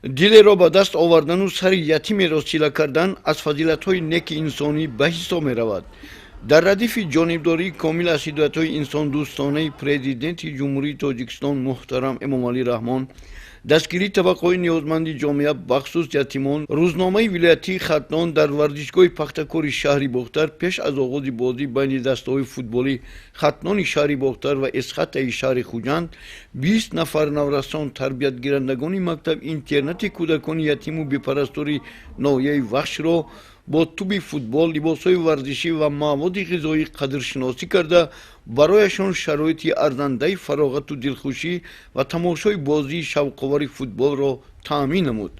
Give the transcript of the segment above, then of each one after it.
Дилеро ба даст овардану сари ятимеро сила кардан аз фазилатҳои неки инсонӣ ба ҳисоб меравад. Дар радифи ҷонибдории комил аз ҳидоятҳои инсондӯстонаи Президенти Ҷумҳурии Тоҷикистон муҳтарам Эмомалӣ Раҳмон, дастгирии табақаҳои ниёзманди ҷомеа, бахусус ятимон, рӯзномаи вилоятии Хатлон дар варзишгоҳи Пахтакори шаҳри Бохтар пеш аз оғози бозӣ байни дастаҳои футболи Хатлони шаҳри Бохтар ва Эсхатаи шаҳри Хуҷанд 20 нафар наврасон, тарбиятгирандагони мактаб интернати кӯдакони ятиму бепарастори ноҳияи Вахшро бо туби футбол, либосҳои варзишӣ ва маводи ғизоӣ қадршиносӣ карда, барояшон шароити арзандаи фароғату дилхушӣ ва тамошои бозии шавқовари футболро таъмин намуд.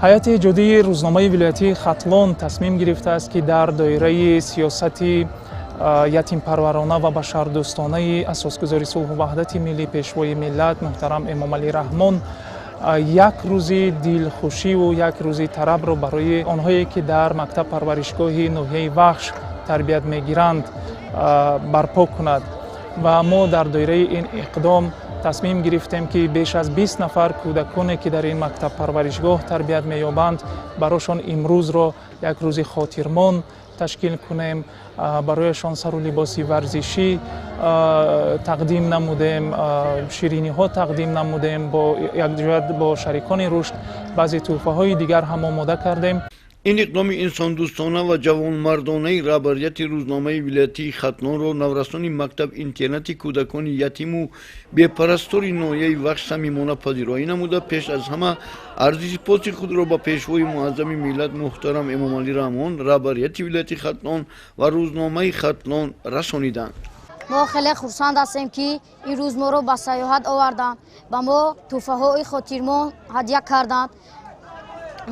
Ҳайати эҷодии рӯзномаи вилоятии Хатлон тасмим гирифтааст, ки дар доираи сиёсати ятимпарварона ва башардӯстонаи асосгузори сулҳу ваҳдати миллӣ, Пешвои миллат муҳтарам Эмомалӣ Раҳмон як рӯзи дилхушиву як рӯзи тарабро барои онҳое, ки дар мактаб парваришгоҳи ноҳияи Вахш тарбият мегиранд, барпо кунад. Ва мо дар доираи ин иқдом тасмим гирифтем, ки беш аз 20 нафар кӯдаконе, ки дар ин мактаб парваришгоҳ тарбият меёбанд, барошон имрӯзро як рӯзи хотирмон ташкил кунем. Барояшон сару либоси варзишӣ тақдим намудем, шириниҳо тақдим намудем, бо якҷоя бо шарикони рушд баъзе тӯҳфаҳои дигар ҳам омода кардем. Ин иқдоми инсондӯстона ва ҷавонмардонаи раҳбарияти рӯзномаи вилоятии Хатлонро наврасони мактаб интернати кӯдакони ятиму бепарастори ноҳияи Вахш самимона пазироӣ намуда, пеш аз ҳама арзи сипоси худро ба Пешвои муаззами миллат муҳтарам Эмомалӣ Раҳмон, раҳбарияти вилояти Хатлон ва рӯзномаи Хатлон расониданд. Мо хеле хурсанд ҳастем, ки ин рӯз моро ба сайёҳат оварданд, ба мо тӯҳфаҳои хотирмон ҳадя карданд.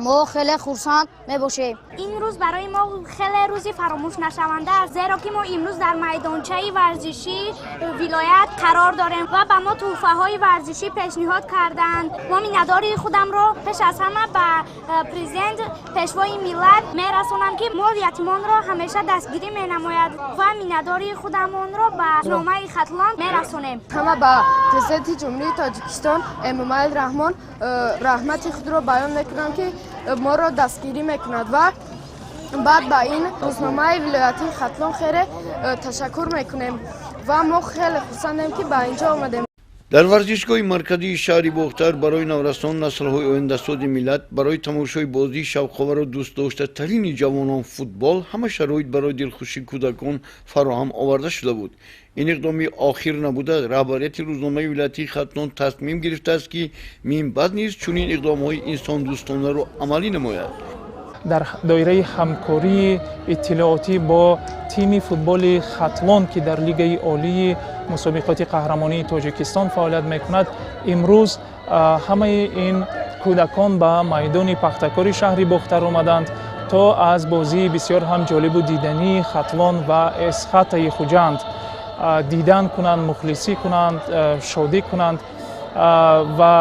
Мо хеле хурсанд мебошем. Ин рӯз барои мо хеле рӯзи фаромӯшнашаванда аст, зеро ки мо имрӯз дар майдончаи варзишии вилоят қарор дорем ва ба мо тӯҳфаҳои варзишӣ пешниҳод карданд. Мо миннатдории худамро пеш аз ҳама ба Президент, Пешвои миллат мерасонам, ки мо ятимонро ҳамеша дастгирӣ менамояд, ва миннатдории худамонро ба рӯзномаи Хатлон мерасонем. Ҳама ба Президенти Ҷумҳурии Тоҷикистон Эмомалӣ Раҳмон раҳмати худро баён мекунам, ки моро дастгирӣ мекунад, ва баъд ба ин рӯзномаи вилоятии Хатлон хеле ташаккур мекунем ва мо хеле хурсандем, ки ба инҷо омадем. Дар варзишгоҳи марказии шаҳри Бохтар барои наврасон, наслҳои ояндасози миллат, барои тамошои бозии шавқовару дӯстдоштатарини ҷавонон футбол ҳама шароит барои дилхушии кӯдакон фароҳам оварда шуда буд. Ин иқдоми охир набуда, раҳбарияти рӯзномаи вилоятии Хатлон тасмим гирифтааст, ки минбаъд низ чунин иқдомҳои инсондӯстонаро амалӣ намояд. Дар доираи ҳамкории иттилоотӣ бо тими футболи Хатлон, ки дар Лигаи олии мусобиқоти қаҳрамонии Тоҷикистон фаъолият мекунад, имрӯз ҳамаи ин кӯдакон ба майдони Пахтакори шаҳри Бохтар омаданд, то аз бозии бисёр ҳам ҷолибу дидании Хатлон ва Эсхатаи Хуҷанд дидан кунанд, мухлисӣ кунанд, шодӣ кунанд ва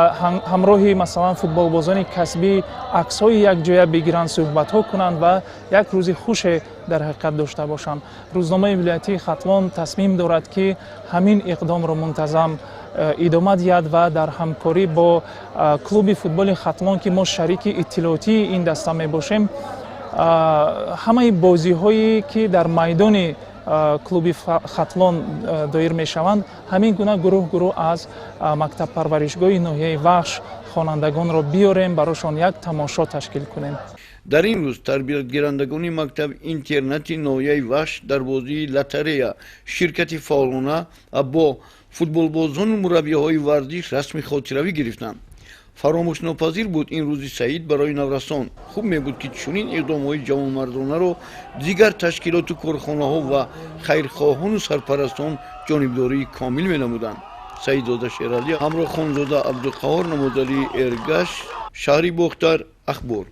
ҳамроҳи, масалан, футболбозони касбӣ аксҳои якҷоя бигиранд, суҳбатҳо кунанд ва як рӯзи хуше дар ҳақиқат дошта бошанд. Рӯзномаи вилоятии Хатлон тасмим дорад, ки ҳамин иқдомро мунтазам идома диҳад ва дар ҳамкорӣ бо клуби футболи Хатлон, ки мо шарики иттилоотии ин даста мебошем, ҳамаи бозиҳое, ки дар майдони клуби Хатлон доир мешаванд, ҳамин гуна гурӯҳ гурӯҳ аз мактабпарваришгоҳи ноҳияи Вахш хонандагонро биёрем, барошон як тамошо ташкил кунем. Дар ин рӯз тарбиятгирандагони мактаб интернати ноҳияи Вахш дар бозии лотарея ширкати фаъолона бо футболбозону мураббиҳои варзиш расми хотиравӣ гирифтанд. Фаромӯшнопазир буд ин рӯзи саид барои наврасон. Хуб мебуд, ки чунин иқдомҳои ҷавонмардонаро дигар ташкилоту корхонаҳо ва хайрхоҳону сарпарастон ҷонибдории комил менамуданд. Саидзода Шералӣ, ҳамроҳ Хонзода Абдуқаҳор, Намозалӣ Эргаш, шаҳри Бохтар, Ахбор.